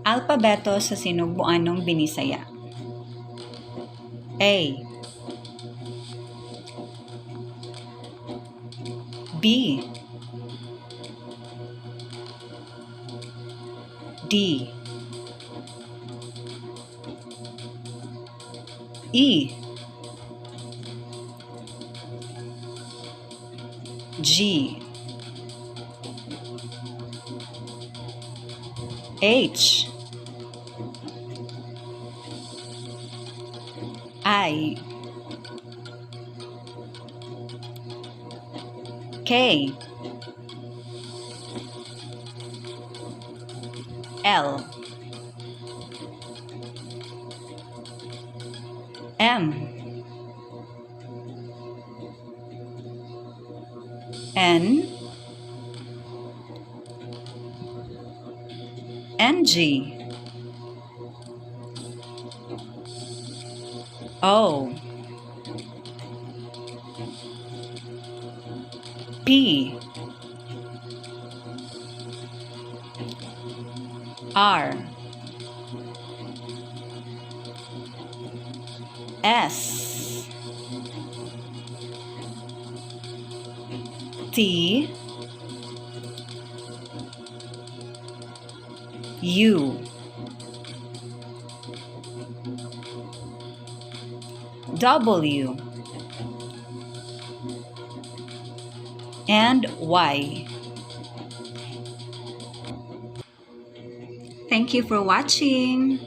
Alpabeto sa Sinugbuanong Binisaya. A, B, D, E, G, H, I, K, L, M, N, N G, O, P, R, S, T, U, W, and Y. Thank you for watching.